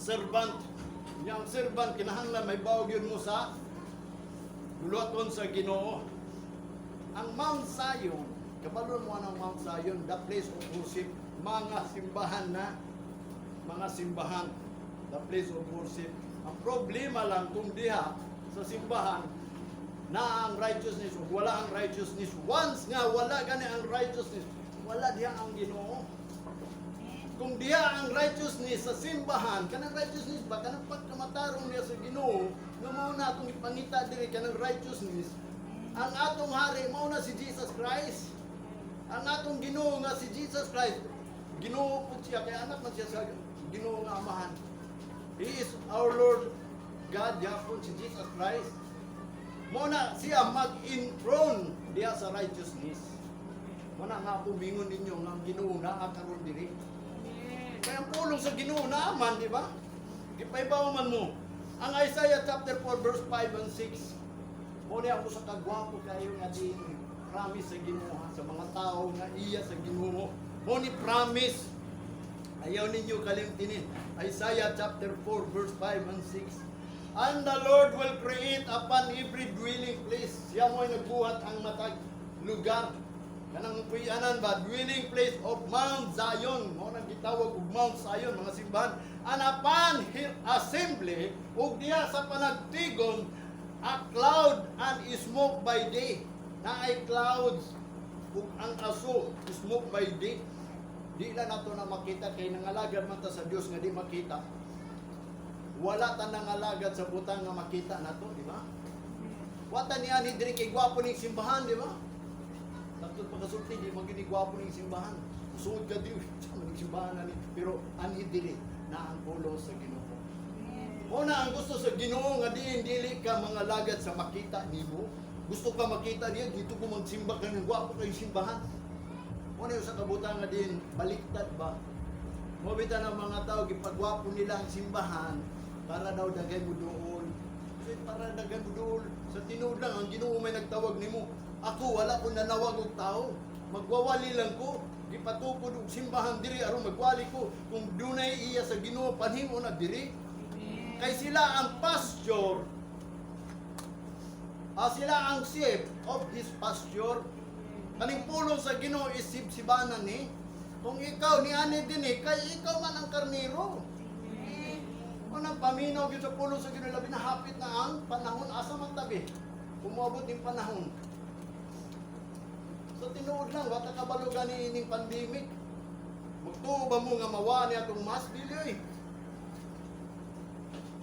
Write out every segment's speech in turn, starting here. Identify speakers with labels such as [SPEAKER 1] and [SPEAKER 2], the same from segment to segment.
[SPEAKER 1] Servant. Nya ang servant kinahanglan mahibaw gyud mo sa buluhaton sa Ginoo. Ang Mount Zion, kabalo mo ang Mount Zion, the place of worship, mga simbahan na, mga simbahan, the place of worship. Ang problema lang kung diha sa simbahan na ang righteousness o wala ang righteousness. Once nga wala gani ang righteousness, wala diha ang Ginoo. Kung diha ang righteousness sa simbahan, kanang righteousness ba, kanang pagkamatarong niya sa Ginoo, nga mao na atong ipangita diri, kanang righteousness, ang atong hari mao na si Jesus Christ. Ang atong Ginoo nga si Jesus Christ, Ginoo po siya kay anak man siya sa Ginoo nga Amahan. He is our Lord God yapon, si Jesus Christ. Mao na siya mag-enthrone diha sa righteousness. Mao na nga ako mingon ninyo nga ang Ginoo naa karon diri. Kaya ang pulong sa Ginoo naaman, di ba? Gipaibaw man mo. Ang Isaiah chapter 4 verse 5 and 6. Mao ni ako sa kagwapo kayo nga din promise sa Ginoo, ha, sa mga tao nga iya sa Ginoo. Mao ni promise. Ayaw ninyo kalimtinin. Isaiah chapter 4 verse 5 and 6. "And the Lord will create upon every dwelling place." Siya mo'y nagbuhat ang matag lugar. Kanang puy-anan ba, dwelling place of Mount Zion. Mao nang gitawag og Mount Zion, mga simbahan. "And upon her assembly," ug diha sa panagtigon, "a cloud and smoke by day." Naay clouds ug ang aso, smoke by day. Di lang nato na makita kay nangalagad man ta sa Dios nga di makita. Wala ta nangalagad sa butang nga makita nato, di ba? Wa ta niya ni diri kay gwapo ning simbahan, di ba? Sakto pagkasulti, di man gini gwapo ning simbahan. Sugod ka di, sa man ning simbahan na ni. Pero ani diri na ang pulong sa Ginoo. Mao na ang gusto sa Ginoo nga diin dili ka mangalagad sa makita nimo. Gusto ka makita niya dito ko magsimba ka ng gwapo kay simbahan. Mao na yung sa kabutang nga diin baliktad ba. Mao bitaw ng mga tao, gipagwapo nila ang simbahan para daw daghay mo dool. Kasi para daghay mo dool sa tinuod lang, ang Ginoo may nagtawag nimo. Ako, wala ko nanawag og tao. Magwawali lang ko. Gipatukod og simbahan diri aron magwali ko. Kung dunay iya sa Ginoo, panhimo na diri. Kay sila ang pasture. Ah, sila ang sheep of his pasture. Kaning pulong sa Ginoo is sibsibanan ni. Kung ikaw ni ani din eh, kay ikaw man ang karniro. Unang paminaw gyud sa pulong sa Ginoo, labi na hapit na ang panahon, asa man tabi. Umabot ning panahon. Sa tinuod lang, wa ta kabalo gani ining pandemic. Magtuo ba mo nga mawa ni atong mask? Dili oy.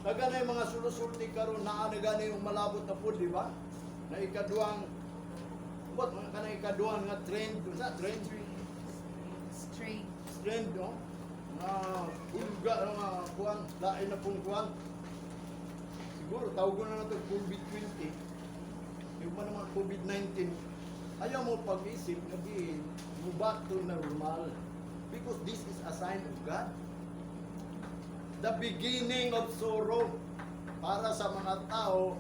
[SPEAKER 1] Daga na yung mga sulusulti karon, naa na gani yung malabot na food, di ba? Na ikaduhang, what mga kanang ikaduhang nga trend, sa trend,
[SPEAKER 2] Straight.
[SPEAKER 1] Trend, no? Nga hulga nga kuan, lain na pong kuan. Siguro tawgon na nato COVID-20. Yung pa naman COVID-19, ayaw mo pag-isip nga di mo back to normal. Because this is a sign of God. The beginning of sorrow para sa mga tao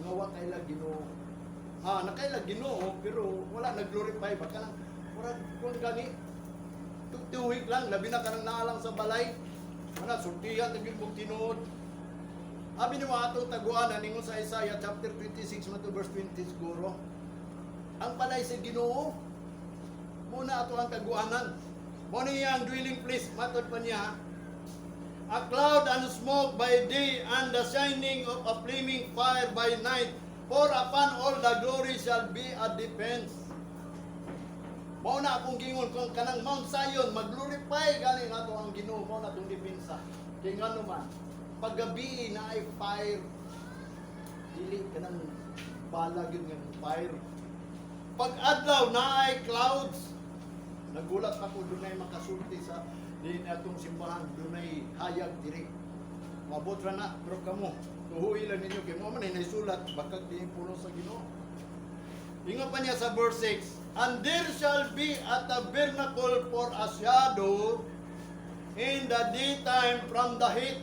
[SPEAKER 1] nga wa kaila Ginoo. Ah, nakaila Ginoo pero wala nag-glorify ba, kanang murag kung gani tuwik lang, labi na kanang naalang sa balay. Wala sultihan na gyud mong tinuod. Abi ni mo atong taguan ningon sa Isaiah chapter 26 man to verse 20 siguro. Ang balay sa Ginoo muna ato ang taguanan. Mo niya ang dwelling place, matod pa niya. "A cloud and smoke by day and the shining of a flaming fire by night, for upon all the glory shall be a defense." Mao na akong gingon kung kanang Mount Zion mag-glorify gani nato ang Ginoo, mao na atong depensa. Kay ngano man paggabi na ay fire, dili kanang bala gyud nga fire. Pag adlaw na ay clouds. Nagulat ako, dunay makasulti sa din atong simbahan, dunay hayag diri. Mabot ra na, pero kamo tuhuy lang ninyo kay mo man ay naisulat, bakag di pulong sa Ginoo. Ingon pa niya sa verse 6, "And there shall be a tabernacle for a shadow in the daytime from the heat,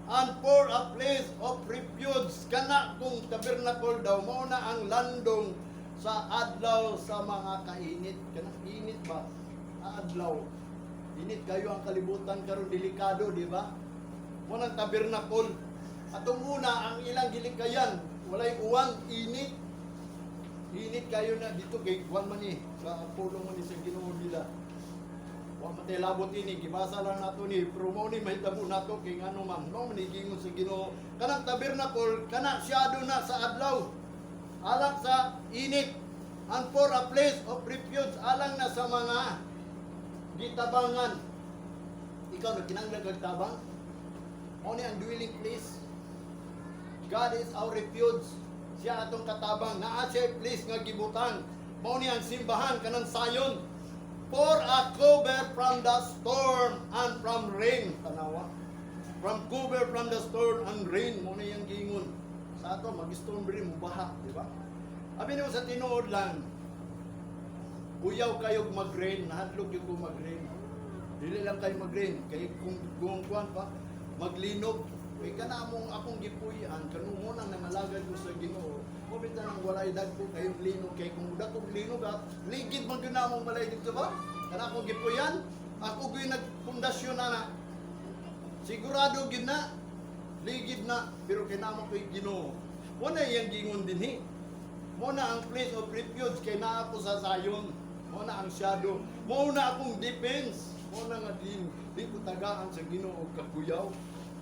[SPEAKER 1] and for a place of refuge." Kana kung tabernacle daw, mao na ang landong sa adlaw sa mga kainit. Kanang init ba? Adlaw. Init kayo ang kalibutan karon, delikado, di ba? Mao nang tabernacle. Atong una, ang ilang gilikayan, walay uwan, init. Init kayo na dito kay kuan man ni sa pulong man ni sa Ginoo nila. Wa man tay labot ini, gibasa lang nato ni, pero mao ni mahitabo nato kay ngano man, mao man ni gingon sa Ginoo. Kanang tabernacle, kana shadow na sa adlaw. Alang sa init and for a place of refuge, alang na sa mga gitabangan. Ikaw, nagkinahanglan kag tabang? Mao ni ang dwelling place. God is our refuge. Siya atong katabang. Naa siya place nga gibutang. Mao ni ang simbahan kanang sayon. For a cover from the storm and from rain. Tanawa. From cover from the storm and rain. Mao ni ang giingon. Sa ato, mag-storm rin, mubaha. Di ba? Abi nimo sa tinuod lang, kuyaw kayo mag-rain, nahadlok gyud ko mag-rain. Dili lang kayo mag-rain, kay kung kuan pa, maglinog. Kay kana among akong gipuy-an, kanungo nang nangalagad ko sa Ginoo. Mo bitaw nang walay dagko kayong linog, kay kung dagko linog at ligid man gyud na among balay dito ba? Kana akong gipuy-an, ako gyud nagpundasyon na na. Sigurado gyud na ligid na, pero kay namo ko'y Ginoo. Mo na iyang gingon dinhi. Mo na ang place of refuge kay naa ko sa sayon. Mo na ang shadow. Mo na akong defense. Mo na nga din di ko tagaan sa Ginoo og kakuyaw.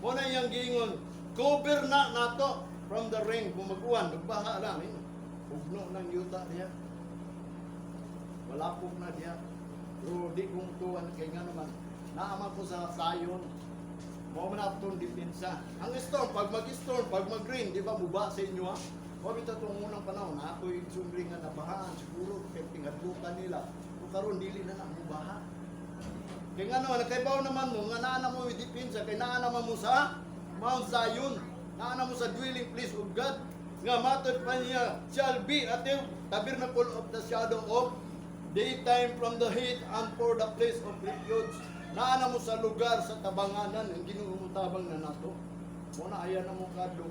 [SPEAKER 1] Mo na iyang giingon, cover na nato from the rain. Kung mag-uwan, magbaha lang. Eh. Ugno ng yuta diya. Walapok na diya. Pero di ko mutuan kay nga naman. Naa man ko sa sayon. Mo man atong depensa. Ang storm, pag mag-storm, pag mag-rain, di ba muba sa inyo ha? Mo bitaw tong unang panahon, na ako'y sumri nga nabahaan, siguro kay pingadlukan nila. Kung karon dili na na mubaha. Kay nga naman, nakaibaw naman mo, nga naa na mo yung depensa, kay naa naman mo sa Mount Zion, naa na mo sa dwelling place of God, nga matod pa niya, shall be at the tabernacle of the shadow of daytime from the heat and for the place of refuge. Naa na mo sa lugar sa tabanganan, ang Ginoo mo tabang na nato. Mo na ayan na mo kadlo.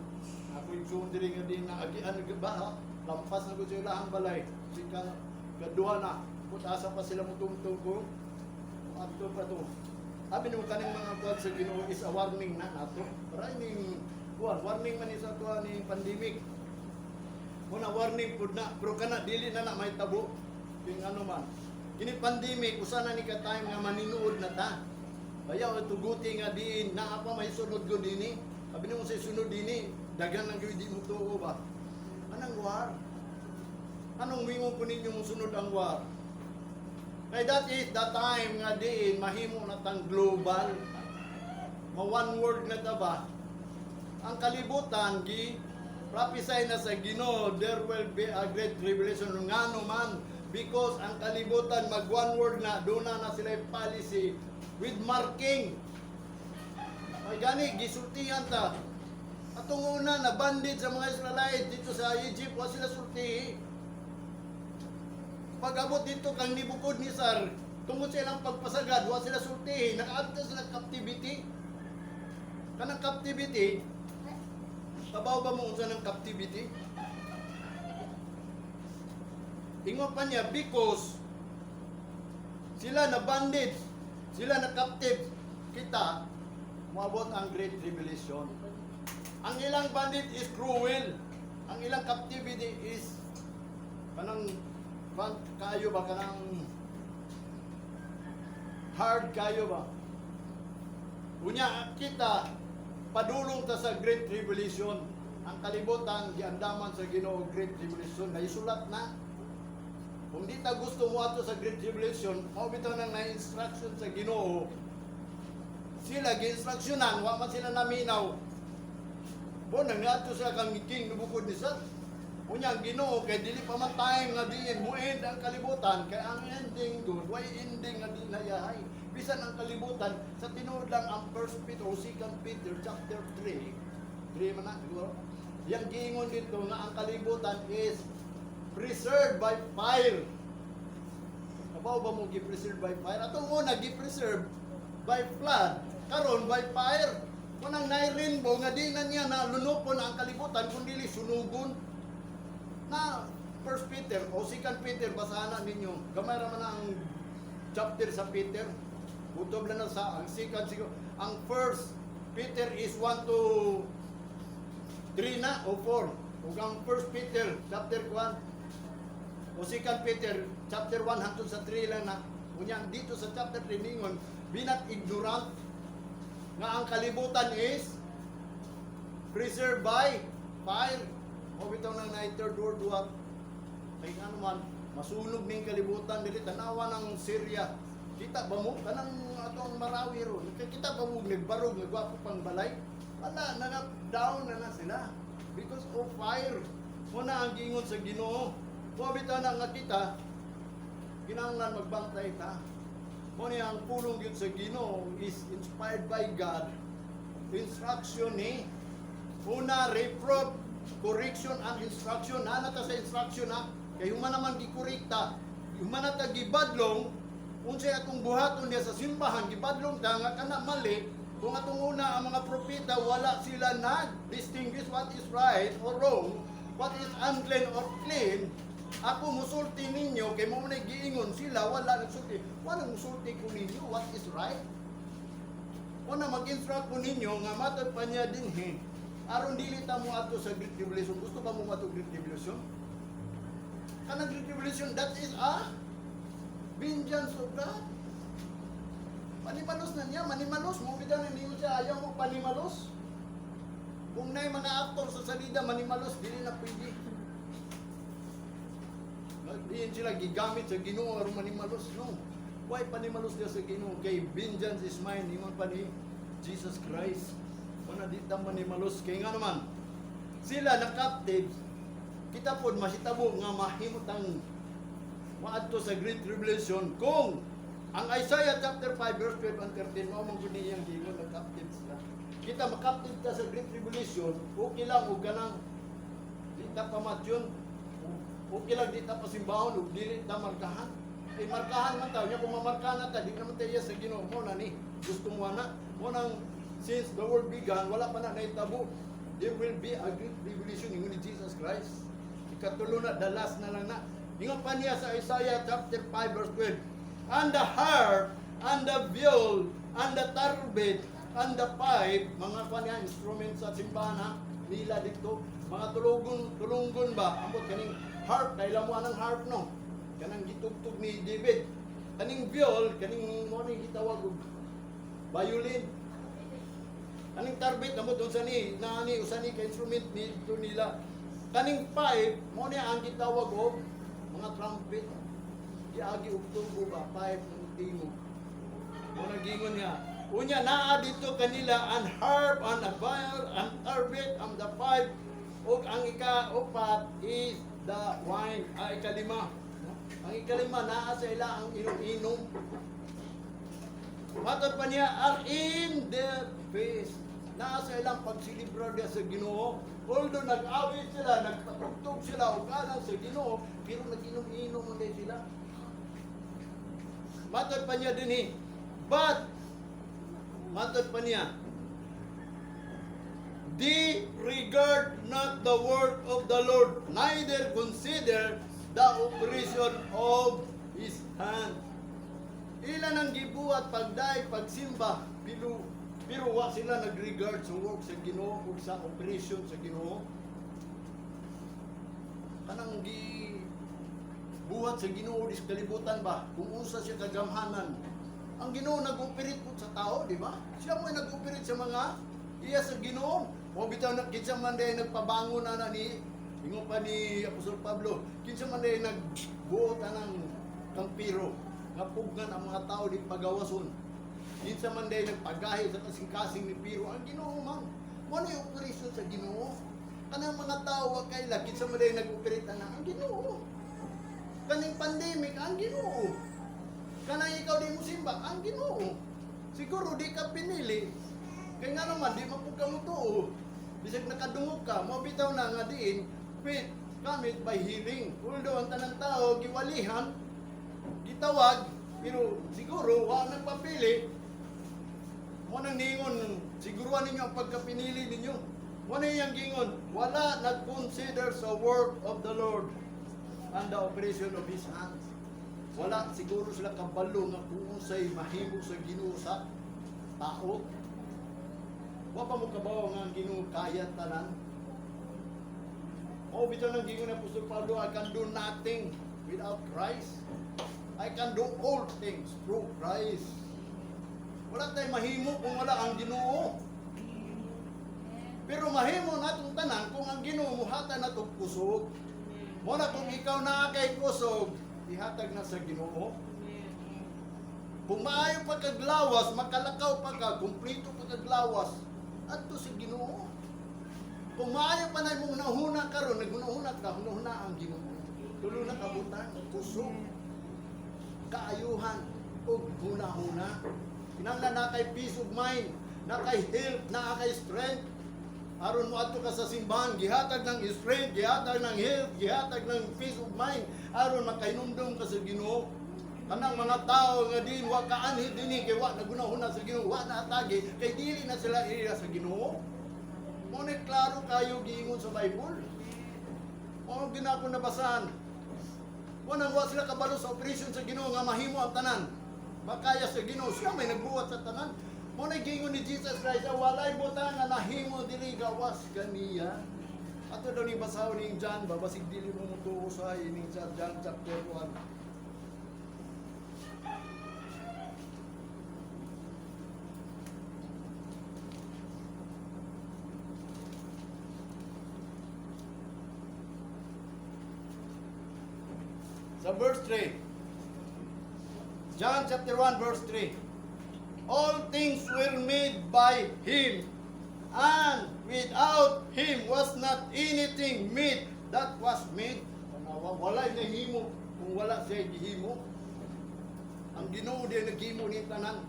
[SPEAKER 1] Ako yung suon diri nga di na agian baha, lampas na ko sa ilahang balay. Sika kaduha na, putasa pa sila mo tungtong ko. Adto pa to. Abi nimo kaning mga kuan sa Ginoo is a warning na nato. Para ining kuan, warning man ni sa ato ni pandemic. Mo na warning pud na, pero kana dili na na mahitabo king ano man. Kini pandemic usa na ni ka time nga maninuod na ta. Bayaw tuguti nga diin naa pa may sunod ko dinhi. Abi nimo sa sunod dinhi, daghan lang gyud di mo tuo ba. Anong war? Anong mingon ko ninyo mo sunod ang war? Kay that is the time nga diin mahimo na tang global. Ma one world na ta ba? Ang kalibutan gi prophesy na sa Ginoo, there will be a great tribulation. Ngano man? Because ang kalibutan mag one world na, duna na sila policy with marking. Ay gani gisultihan ta. Atong una na bandit sa mga Israelite dito sa Egypt, wa sila sultihi. Pag-abot dito kang Nebuchadnezzar, tungod sa ilang pagpasagad, wa sila sultihi, nakaadto sila captivity. Kanang captivity, kabaw ba mo unsa ng captivity? Ingon pa niya, because sila na bandage, sila na captive, kita, moabot ang great tribulation. Ang ilang bandit is cruel. Ang ilang captivity is kanang kayo ba, kanang hard kayo ba? Unya kita padulong ta sa great tribulation. Ang kalibutan giandaman sa Ginoo great tribulation, naisulat na. Kung di ta gusto mo ato sa great tribulation, mao bitaw nang na-instruction sa Ginoo. Sila gi-instructionan, wa man sila naminaw. Bo nang niadto sila kang King Nebuchadnezzar. Unya ang Ginoo kay dili pa man time nga diin mo end ang kalibutan, kay ang ending good, way ending nga di nayahay. Bisan ang kalibutan sa tinuod lang, ang First Peter o Second Peter chapter 3, 3 man na siguro. Yang giingon dito nga ang kalibutan is preserved by fire. Kabaw ba mo gi-preserve by fire? Atong una gi-preserve by flood, karon by fire. Kung ang rainbow nga di na niya na lunupon ang kalibutan kung dili sunugon. Na First Peter o Second Peter, basahan na ninyo. Gamay ra man ang chapter sa Peter. Kutob lang na sa ang second siguro ang first Peter is 1 to 3 na o 4. Ug ang 1 Peter chapter 1 o 2 Peter chapter 1 hangtod sa 3 lang na. Unya dito sa chapter 3 ningon, "Be not ignorant nga ang kalibutan is preserved by fire." O bitaw nang na Third World War. Kay ano man, masunog ning kalibutan dili. Tanawa ng Syria. Kita ba mo kanang atong Marawi ron? Kita ba mo nagbarog nga gwapo pang balay? Wala na, na down na na sila because of fire. Mo na ang giingon sa Ginoo. Mo bitaw na nga kita kinahanglan magbantay ta. Mo ni ang pulong gyud sa Ginoo is inspired by God. Instruction ni una, reproof, correction and instruction. Naa ta sa instruction ha. Kay human naman gikorekta, human na ta gibadlong unsay atong buhaton diya sa simbahan, gibadlong ta nga kana mali. Kung atong una ang mga propeta, wala sila nag distinguish what is right or wrong, what is unclean or clean. Ako musulti ninyo kay mo man giingon sila wala nagsulti. Wala musulti ko ninyo what is right. Una mag-instruct ko ninyo nga matod pa niya dinhi aron dili ta mo adto sa Great Tribulation. Gusto ba mo ato Great Tribulation? Kanang Great Tribulation, that is a vengeance of God. Panimalos na niya, manimalos. Mo bitaw na ninyo siya, ayaw mo panimalos. Kung naay mga aktor sa salida, manimalos, dili na pwede. Diin sila gigamit sa Ginoo aron manimalos. No. Why panimalos niya sa Ginoo? Kay "Vengeance is mine," ingon pa ni Jesus Christ. Wala di ta manimalos. Kay nga naman, sila na captives, kita pod mahitabo nga mahimutang maadto sa Great Tribulation kung ang Isaiah chapter 5 verse 12 and 13 mao man gud iyang giingon na captive sila. Kita makaptive ta sa Great Tribulation, okay lang og ganang di ta pamatyon, okay lang di ta pasimbahon ug dili ta markahan. Eh markahan man ta, nya kung mamarkahan na ta, di naman tayo sa Ginoo mo na ni. Gusto mo na. Mo nang since the world began, wala pa na nahitabo. There will be a great tribulation, ingon ni Jesus Christ. Ikatulo na, the last na lang na. Ingon pa niya sa Isaiah chapter 5 verse 12, "And the harp, and the viol, and the trumpet, and the pipe," mga pa niya, instrument sa simbahan ha, nila dito, mga tulungon, tulunggon ba, ambot kaning harp, kaila mo anang harp, no? Kanang gitugtog ni David. Kaning viol, kaning mo ni gitawag og violin. Kaning trumpet, ambot unsa ni, na ni usa ni ka instrument ni dito nila. Kaning pipe, mo ni ang gitawag og mga trumpet. Giagi og tubo ba, pipe ng tingog. Mo na gingon niya. Unya naa dito kanila and harp and a viol and trumpet and the pipe, ug ang ika-upat is the wine. Ah, ikalima. No? Ang ikalima, naa sa ila ang inom-inom. Matod pa niya, "are in the feast." Naa sa ilang pagsilibra diya sa Ginoo. Although nag-awit sila, nagpatugtog sila og alang sa Ginoo, pero nag-inom-inom man din sila. Matod pa niya dinhi. But matod pa niya, "They regard not the word of the Lord, neither consider the operation of His hand." Ila nang gibuhat pagday, pagsimba, pero wa sila nag-regard sa work sa Ginoo ug sa operation sa Ginoo. Kanang gi buhat sa Ginoo dis kalibutan ba, kung unsa siya kagamhanan. Ang Ginoo nag-operate po sa tao, di ba? Siya mo nag-operate sa mga iya sa Ginoo. O bitaw na kinsa man day nagpabangon na na ni, ingon pa ni Apostol Pablo, kinsa man day nagbuot anang kampiro nga pugnan ang mga tao di pagawason. Kinsa man day nagpagahi sa kasing-kasing ni Piro, ang Ginoo man. Mo na yung operation sa Ginoo. Kanang mga tao wa kaila kinsa man day nag-operate ana, ang Ginoo. Kaning pandemic, ang Ginoo. Kanang ikaw di mo simba, ang Ginoo. Siguro di ka pinili. Kaya nga naman, di man pud ka mo tuo. Bisag nakadungog ka, mo bitaw na nga diin, faith cometh by hearing. Although ang tanang tao giwalihan, gitawag, pero siguro wa nagpapili. Mo nang ningon, siguruan ninyo ang pagkapinili ninyo. Mo na iyang gingon, wala nag-consider sa work of the Lord and the operation of His hands. Wala siguro sila kabalo nga kung unsay mahimo sa Ginoo sa tao. Wa pa mo kabaw nga ang Ginoo kaya tanan? Mao bitaw nang giingon ni Apostol Pablo, "I can do nothing without Christ. I can do all things through Christ." Wala tay mahimo kung wala ang Ginoo. Pero mahimo natong tanan kung ang Ginoo muhatag natong kusog. Mao na kung ikaw naa kay kusog, ihatag na sa Ginoo. Kung maayo pa kag lawas, makalakaw pa ka, kumpleto pa kag lawas, adto sa Ginoo. Kung maayo pa na imong hunahuna karon, naghunahuna ka, hunahuna ang Ginoo. Tulo na kabutang, kusog, kaayuhan, ug hunahuna. Kinahanglan naa kay peace of mind, naa kay health, naa kay strength. Aron mo adto ka sa simbahan, gihatag ng strength, gihatag ng health, gihatag ng peace of mind, aron makahinumdum ka sa Ginoo. Kanang mga tao nga din wa kaanhi dinhi kay wa nagunahuna sa Ginoo, wa na atagi kay dili na sila iya sa Ginoo. Mao ni klaro kayo giingon sa Bible. Mao gina ako nabasahan. Wa nang wa sila kabalo sa operation sa Ginoo nga mahimo ang tanan. Makaya sa Ginoo, siya may nagbuhat sa tanan. Mao na giingon ni Jesus Christ, "Ah, walay butang nga nahimo dili gawas kaniya." Ato daw ni basahon ning John ba, basig dili mo mutuo sa ining sa John chapter 1. Sa verse 3. John chapter 1 verse 3. "All things were made by Him, and without Him was not anything made that was made." Tanawa, walay nahimo kung wala siya gihimo. Ang Ginoo di naghimo ni tanan.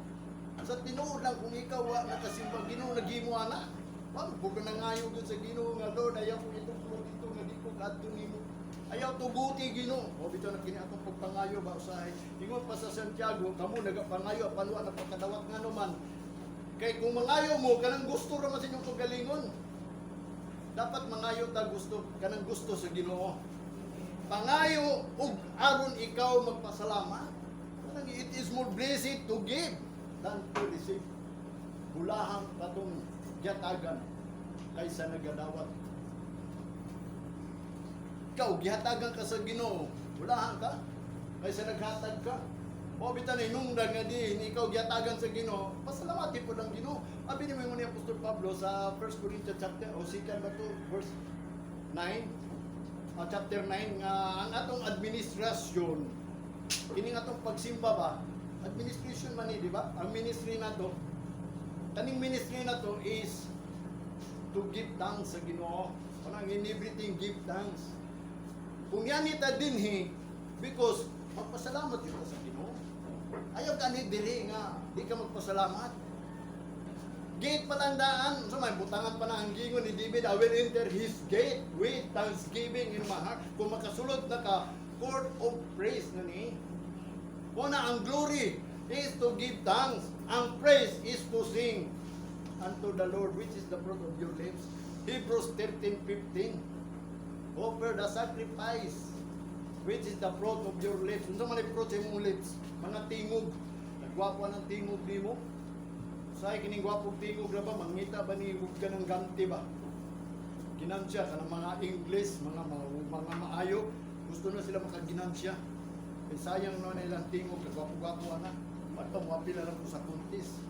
[SPEAKER 1] Sa tinuod lang, kung ikaw wa nakasimba, Ginoo naghimo ana. Wa mo ka nangayo gyud sa Ginoo nga, "Lord, ayaw ko ituklo dito nga di ko kadto nimo. Ayaw tuguti, Ginoo." O bitaw na kini atong pagpangayo ba usahay. Ingon pa sa Santiago, kamo nagapangayo apan wa napakadawat, ngano man? Kay kung mangayo mo kanang gusto ra man sa inyong kagalingon. Dapat mangayo ta gusto kanang gusto sa Ginoo. Pangayo ug aron ikaw magpasalamat. Kanang it is more blessed to give than to receive. Bulahang katong gihatagan kaysa nagadawat. Ikaw, gihatagan ka sa Ginoo, bulahan ka kaysa naghatag ka. Mao bitaw na hinungdan nga di ikaw gihatagan sa Ginoo, pasalamati pod ang Ginoo. Abi ni mo ni Apostol Pablo sa 1 Corinthians chapter o second ba to, verse 9, chapter 9, nga ang atong administrasyon kini, atong pagsimba ba, administration man ni, di ba? Ang ministry nato, kaning ministry nato is to give thanks sa Ginoo. Kanang in everything give thanks. Kung yan ita dinhi, because magpasalamat kita sa Ginoo. Ayaw ka ni diri nga di ka magpasalamat. Gate pa lang daan, so may butangan pa na ang gingon ni David, "I will enter his gate with thanksgiving in my heart." Kung makasulod na ka, court of praise na ni. Una, ang glory is to give thanks. Ang praise is to sing unto the Lord, which is the fruit of your lips. Hebrews 13:15. "Offer the sacrifice, which is the fruit of your lips." Unsa man ang fruit sa imong lips? Mga tingog. Nagwapo ng tingog nimo. Say kining gwapong tingog ra ba, mangita ba ni ug ka ng ganti ba? Ginansya kanang mga English, mga maayo, gusto na sila makaginansya. Kay sayang no na ilang tingog, kagwapo-gwapo ana. Ba't mo apila lang ko sa contest?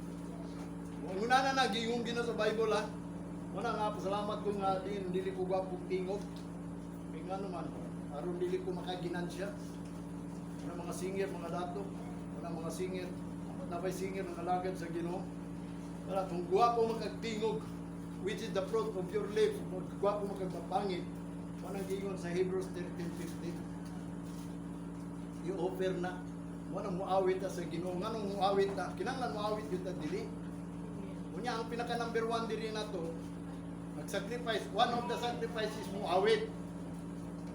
[SPEAKER 1] Una na nagingong gina sa Bible ha. Una nga pasalamat ko nga din dili ko gwapong tingog. Kay nga naman, aron dili ko makaginansya. Una mga singer, mga dato, una mga singer, nabay singer nga nalagad sa Ginoo. Wala, kung gwapo makagtingog, which is the fruit of your lips, kung gwapo makagmapangit, wala gingon sa Hebrews 13:15. I-offer na. Wala muawit ta sa Ginoo. Nganong muawit ta? Kinahanglan muawit gyud ta dili. Unya ang pinaka number one diri na to, nag-sacrifice, one of the sacrifices, muawit.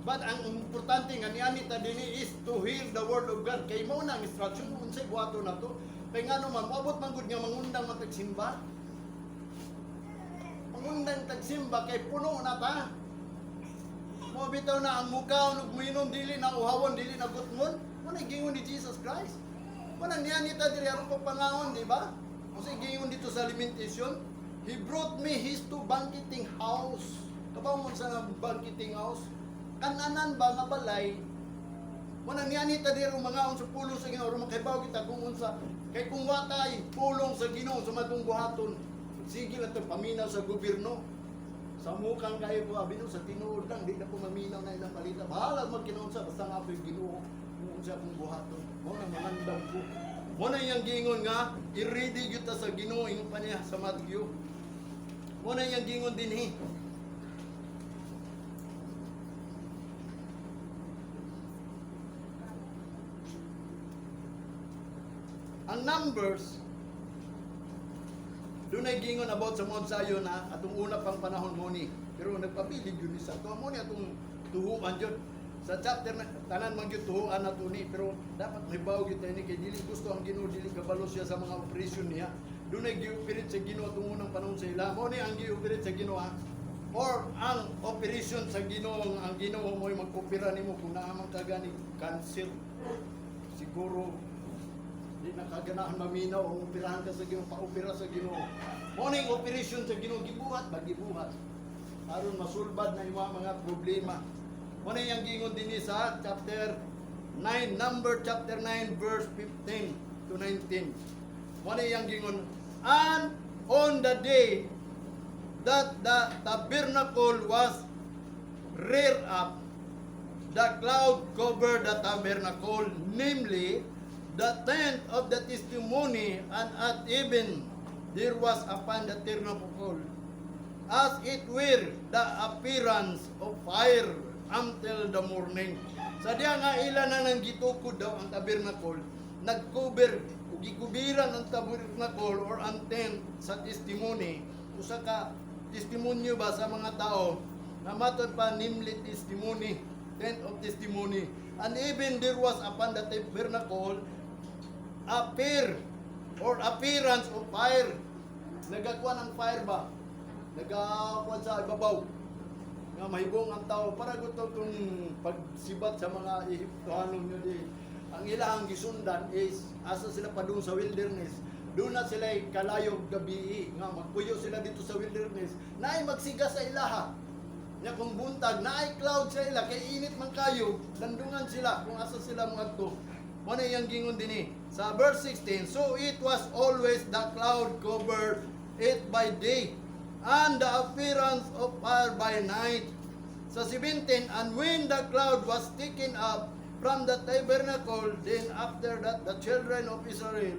[SPEAKER 1] But ang importante nga niani ta dinhi is to hear the word of God. Kay mao na ang instruction unsay buhaton nato. Kay ngano man moabot man gud nga mangundang man tagsimba. Mangundang tagsimba kay puno na ta. Mo bitaw na ang mukaon ug muinom dili na uhawon, dili na gutmon. Mo na gingon ni Jesus Christ. Mo na niani ta diri aron pagpangaon, di ba? Unsay gingon dito sa lamentation? He brought me his to banqueting house. Kabaw mo sa banqueting house? Kananan ba nga balay? Muna niya ta diri mga sa pulong sa Ginoo aron makahibaw kita kung unsa kay kung watay pulong sa Ginoo sa matong buhaton, sige lang to paminaw sa gobyerno. Sa mukang kayo po, abi no, sa tinuod lang, di na po maminaw na ilang balita. Bahala magkinaunsa, basta nga apo'y Ginoo kung unsa akong buhaton. Mo na mangandam ko. Mo na iyang giingon nga, i-ready gyud ta sa Ginoo ingon pa niya sa Matthew. Mo na iyang giingon dinhi. Ang Numbers, doon ay gingon about sa Mount Zion na atong una pang panahon mo ni. Pero nagpabilid yun ni sa ato. Mo ni atong tuhuan yun. Sa chapter na, tanan man gyud tuhuan nato ni. Pero dapat may bawo gyud tayo ni kay dili gusto ang Ginoo, dili kabalo siya sa mga operation niya. Doon ay gi-operate sa Ginoo atong unang panahon sa ila. Mo ni ang gi-operate sa Ginoo ha. Or ang operation sa Ginoo, ang Ginoo mo'y mag-opera nimo kung naa man ka gani cancer. Siguro di na kaganahan maminaw ang operahan ka sa Ginoo, paopera sa Ginoo. Morning operation sa Ginoo gibuhat ba gibuhat. Aron masulbad na imong mga problema. Mo na iyang giingon dinhi sa chapter 9, number chapter 9 verse 15 to 19. Mo na iyang giingon, "And on the day that the tabernacle was reared up, the cloud covered the tabernacle, namely, the tent of the testimony, and at even there was upon the tabernacle, as it were the appearance of fire until the morning." Sa diya nga ila na nang gitukod daw ang tabernacle, nagcover ug gikubiran ang tabernacle or ang tent sa testimony, usa ka testimonyo ba sa mga tao na matod pa, namely testimony, tent of testimony. And even there was upon the tabernacle appear or appearance of fire. Nagakuan ang fire ba? Nagakuan sa ibabaw. Nga mahibong ang tao para gusto itong pagsibat sa mga Ehiptohanon nyo di. Ang ilang gisundan is asa sila padung sa wilderness. Doon na sila kalayog gabi nga magpuyo sila dito sa wilderness. Naay magsiga sa ilaha. Nya kung buntag, naay cloud sa ila, kay init man kayo, landungan sila kung asa sila moadto. Mo na iyang gingon dinhi. Sa verse 16, "So it was always the cloud covered it by day, and the appearance of fire by night." Sa 17, "And when the cloud was taken up from the tabernacle, then after that the children of Israel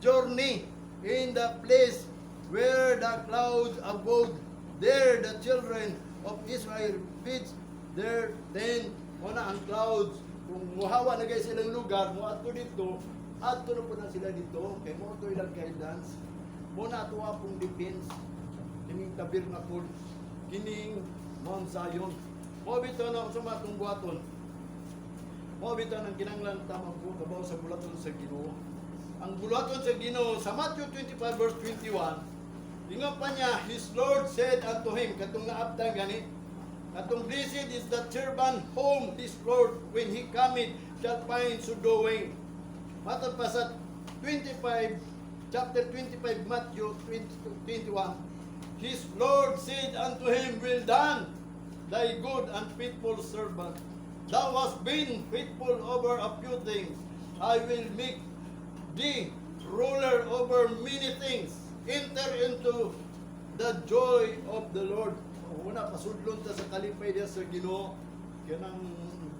[SPEAKER 1] journey in the place where the clouds abode. There the children of Israel pitched their tent." Mo na ang clouds, kung muhawa na guys silang lugar, mo adto dito, adto na po na sila dito, kay mo to ilang guidance. Mo na ato pong defense, kining tabernacle, kining Mount Zion. Mo bitaw na sa matong buhaton. Mo bitaw nang kinanglan ta magkabaw sa bulaton sa Ginoo. Ang bulaton sa Ginoo sa Matthew 25 verse 21, ingon pa niya, "His Lord said unto him," katong naabtan gani, katong, "Blessed is the servant whom his Lord when he cometh shall find so doing." Matod pa sa 25, chapter 25, Matthew 20, 21, "His Lord said unto him, 'Well done, thy good and faithful servant. Thou hast been faithful over a few things. I will make thee ruler over many things. Enter into the joy of the Lord.'" Una, pasudlon ta sa kalipay diya sa Ginoo. Kanang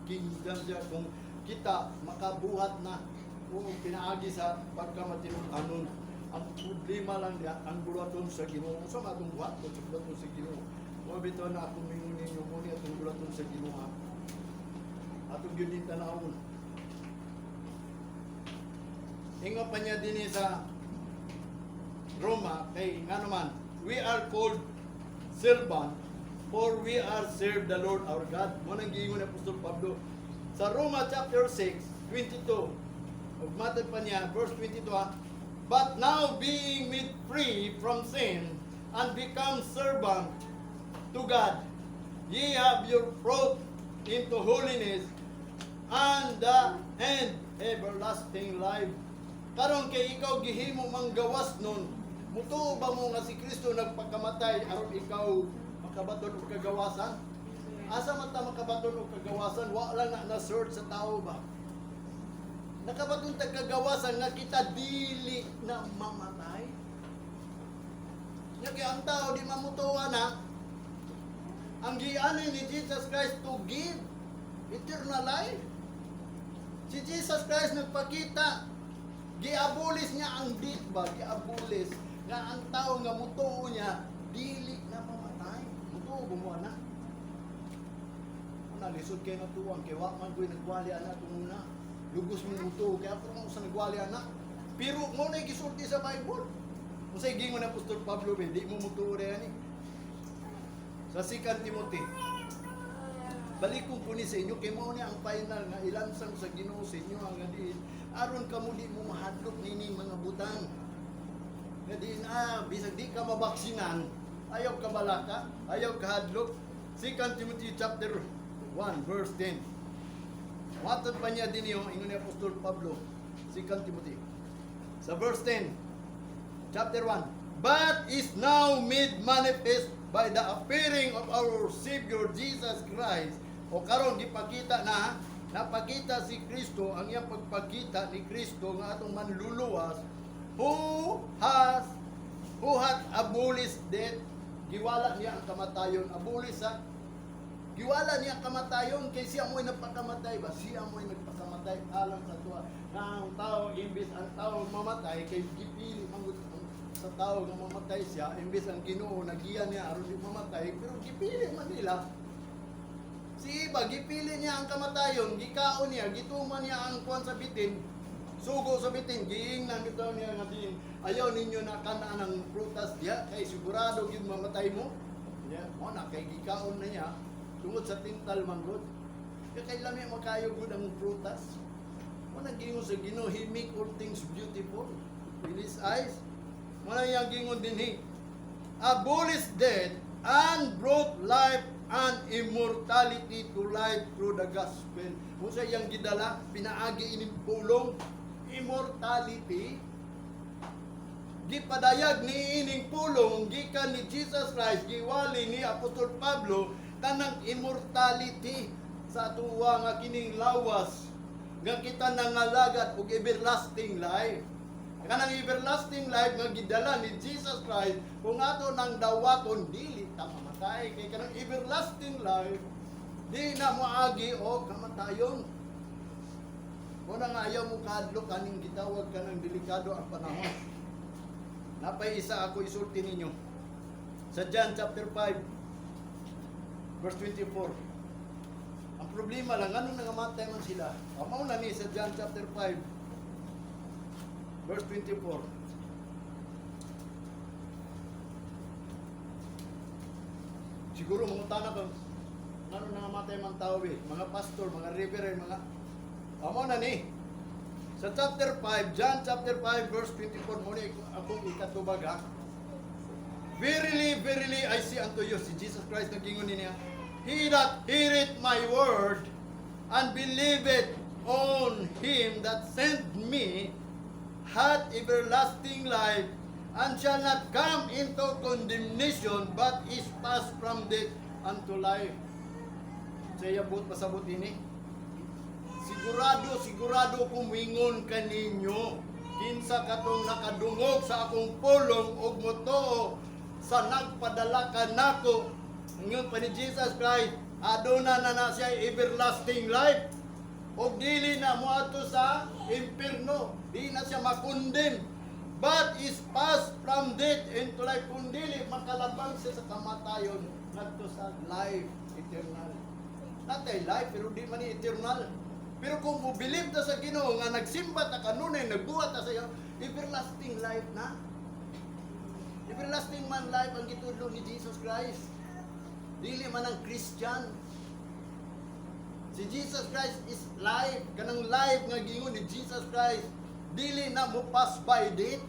[SPEAKER 1] kingdom siya kung kita makabuhat na kung pinaagi sa pagkamatinud-anon. Ang problema lang diya, ang bulaton sa Ginoo. Sa matong buhaton sa bulaton sa Ginoo. Mo bitaw na akong mingon ninyo mo ni atong bulaton sa Ginoo. Atong gyud din tanawon. Ingon pa niya dinhi sa Roma kay ngano man we are called servant, for we are serve the Lord our God. Mo nang giingon ni Apostol Pablo sa Roma chapter 6 22. Ug matod pa niya verse 22 ha, "But now being made free from sin and become servant to God, ye have your fruit into holiness and the end everlasting life." Karon kay ikaw gihimo mang gawas nun. Mutuo ba mo nga si Kristo nagpakamatay aron ikaw makabaton og kagawasan? Asa man ta makabaton og kagawasan? Wa lang na na-search sa tao ba? Nakabaton ta kagawasan nga kita dili na mamatay. Nya kay ang tao di mamutuo na ang giani ni Jesus Christ to give eternal life. Si Jesus Christ nagpakita, giabolis niya ang death ba, giabolis nga ang tao nga mutuo niya dili na mamatay. Mutuo ba mo ana? Una lisod kay natuwang kay wa man ko'y nagwali ana atong una. Lugos mo mutuo kay ako man sa nagwali ana. Pero mo na gisulti sa Bible. Unsay gingon ni Apostol Pablo be, di mo mutuo rin ani. Sa 2 Timothy, balikon ko ni sa inyo kay mao ni ang final nga ilansang sa Ginoo sa inyo ang nga diin aron kamo di mo mahadlok nining mga butang. Nga diin bisag di ka mabaksinan, ayaw ka balaka, ayaw ka hadlok. 2 Timothy chapter 1 verse 10. Matod pa niya din yung ingon ni Apostol Pablo, 2 Timothy. Sa verse 10, chapter 1, "But is now made manifest by the appearing of our Savior Jesus Christ." O karon gipakita na, napakita si Kristo, ang iyang pagpakita ni Kristo nga atong manluluwas, who hath abolished death, giwala niya ang kamatayon, abolish sa giwala niya ang kamatayon kay siya mo'y nagpakamatay ba? Siya mo'y nagpakamatay alang sa tuwa. Na ang tao, imbis ang tao mamatay, kay gipili manggod sa tao nga mamatay siya, imbis ang Ginoo nagiya niya aron di mamatay, pero gipili man nila. Si iba, gipili niya ang kamatayon, gikaon niya, gituman niya ang kuan sa bitin, sugo sa bitin, giingnan bitaw niya nga din, "Ayaw ninyo na kanaan ang prutas diha, kay sigurado gyud mamatay mo." Yeah, mo na, kay gikaon na niya, tungod sa tintal manggod. Kaya kay lami makayo gud ang prutas. Mo na gingon sa Ginoo, He make all things beautiful in His eyes. Mo na iyang gingon dinhi. "Abolished death and brought life and immortality to life through the gospel." Kung sa iyang gidala, pinaagi ining pulong, immortality, gipadayag ni ining pulong gikan ni Jesus Christ, giwali ni Apostol Pablo kanang immortality sa tuwa nga kining lawas nga kita nangalagad og everlasting life. Kanang everlasting life nga gidala ni Jesus Christ, kung ato nang dawaton, dili ta mamatay kay kanang everlasting life di na moagi og kamatayon. Muna nga ayaw mo kahadlok kaning gitawag kanang delikado ang panahon. Napay isa ako isulti ninyo. Sa John chapter 5 verse 24. Ang problema lang, anong nangamatay man sila? Mao na ni sa John chapter 5 verse 24. Siguro mangutana ka, ngano nangamatay man tao eh? Mga pastor, mga reverend, mga. Amo na ni. Sa chapter 5, John chapter 5 verse 24, mo ni akong ikatubag ha. "Verily, verily, I say unto you," si Jesus Christ nagingon niya, "He that heareth my word and believeth on him that sent me hath everlasting life and shall not come into condemnation but is passed from death unto life." Sa iya buot pasabot ini, sigurado, sigurado kumingon kaninyo, kinsa katong nakadungog sa akong pulong ug motoo sa nagpadala kanako, ingon pa ni Jesus Christ, aduna na na siya everlasting life. Ug dili na moadto sa impierno, di na siya makondem. But is passed from death into life. Kung dili, makalabang siya sa kamatayon ngadto sa life eternal. Natay life, pero di man ni eternal. Pero kung mo believe ta sa Ginoo nga nagsimba ta kanunay, nagbuhat ta sa iyo, everlasting life na. Everlasting man life ang gitudlo ni Jesus Christ. Dili man ang Christian. Si Jesus Christ is life. Kanang life nga gingon ni Jesus Christ, dili na mo pass by date.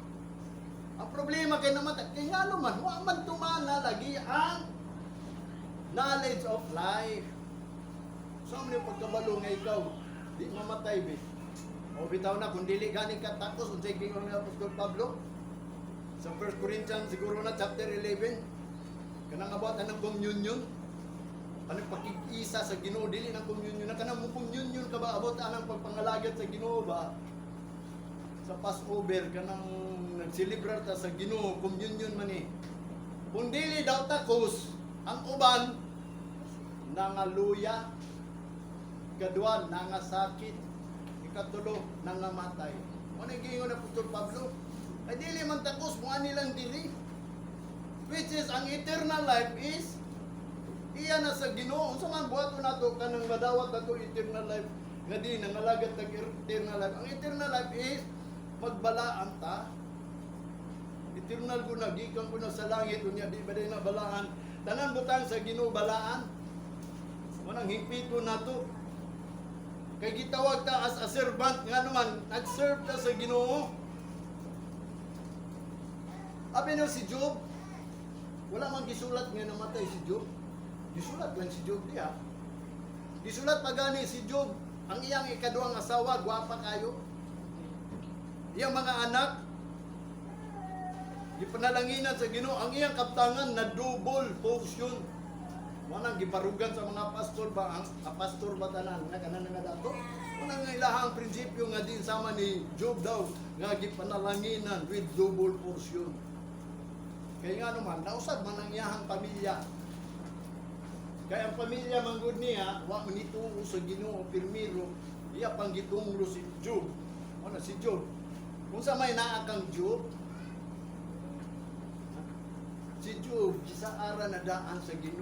[SPEAKER 1] Ang problema kay namatay, kay ngano man, wa man tumana lagi ang knowledge of life. So, mo pagkabalo nga ikaw, di mamatay be. O bitaw na, kung dili gani ka takos, unsay gingon ni Apostol Pablo? Sa 1 Corinthians siguro na chapter 11, kanang about anang communion, anong pakig-isa sa Ginoo, dili ng communion na kanang mo communion ka ba, about anang pagpangalagat sa Ginoo ba, sa Passover, kanang nagselebrar ta sa Ginoo, communion man eh. Kung dili daw takos, ang uban nangaluya, kadua nangasakit, ikatulo nangamatay. Ano yung giingon ng Apostol Pablo? Ay dili man takos mo ani lang dili. Which is ang eternal life is iya na sa Ginoo. Unsa man buhaton nato kanang madawat nato eternal life nga di nangalagat tag eternal life? Ang eternal life is magbalaan ta. Eternal ko na, gikan ko na sa langit, unya di ba na balaan? Tanan butang sa Ginoo balaan. Manang higpito nato. Kay gitawag ta as a servant nga naman, nag-serve ta sa Ginoo. Abi no si Job, wala man gisulat nga namatay si Job. Gisulat lang si Job diha. Gisulat pa gani si Job, ang iyang ikaduhang asawa, gwapa kayo. Iyang mga anak, gipanalanginan sa Ginoo, ang iyang kaptangan na double portion. Manang gibarugan sa mga pastor ba, ang pastor ba tanan nga kanan nga dato. Manang nga ilahang prinsipyo nga din sama ni Job daw nga gipanalanginan with double portion. Kaya nga naman, nausab man ang iyahang pamilya. Kaya ang pamilya manggod niya, wa man nituo sa Ginoo pirmiro, iya pang gitunglo si Job. Ano si Job? Kung sa may naa kang Job, si Job, gisaara na daan sa Ginoo.